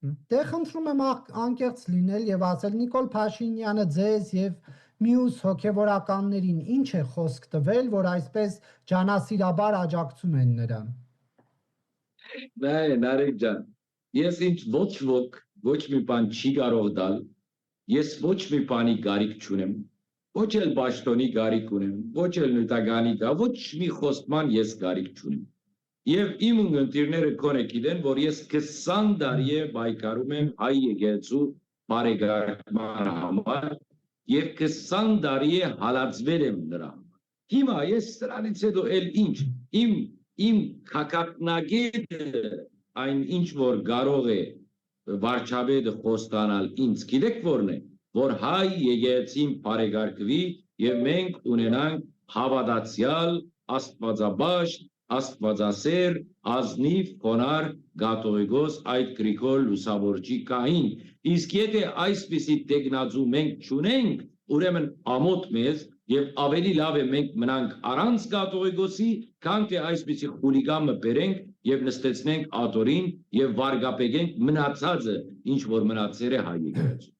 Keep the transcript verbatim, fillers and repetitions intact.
Դե խնդրում եմ ակ-, անկեղծ լինել եւ ասել, Նիկոլ Փաշինյանը ձեզ եւ մյուս հոգեվորականներին ինչ է խոսք տվել, որ այսպես ջանասիրաբար աջակցում են նրան։ Նայ, Նարեկ ջան, ես ինձ ոչ ոք, ոչ մի բան չի կարող տալ, ես ոչ մի բանի կարիք չունեմ, ոչ էլ պաշտոնի կարիք ունեմ, ոչ էլ նյութականի կա, ոչ մի խոստման ես կարիք չունեմ։ Եվ իմ ունգընտիրները քոնը գիտեն, որ ես քսան տարի է պայքարում եմ հայ եկեղեցու բարեկարգման համար եւ քսան տարի է հալածվել եմ նրա համար։ Հիմա ես սրանից հետո էլ ինչ, իմ, իմ քակատնագետը այն ինչ որ կարող է վարչապետը խոստանալ ինձ, գիտեք որն է, որ հայ եկեղեցին բարեկարգվի եւ մենք ունենանք հավատացյալ, աստվածապաշտ, աստվածասեր, ազնիվ, խոնար, կաթողիկոս այդ Գրիգոր Լուսավորչի կահին։ Իսկ եթե այսպիսի տեխնազու մենք չունենք, ուրեմն ամոթ մեզ եւ ավելի լավ է մենք մնանք առանց կաթողիկոսի, քան թե այսպիսի խուլիգան մը բերենք եւ նստեցնենք աթորին եւ վարկաբեկենք մնացածը, ինչ որ մնացեր է հայ եկեղեցու։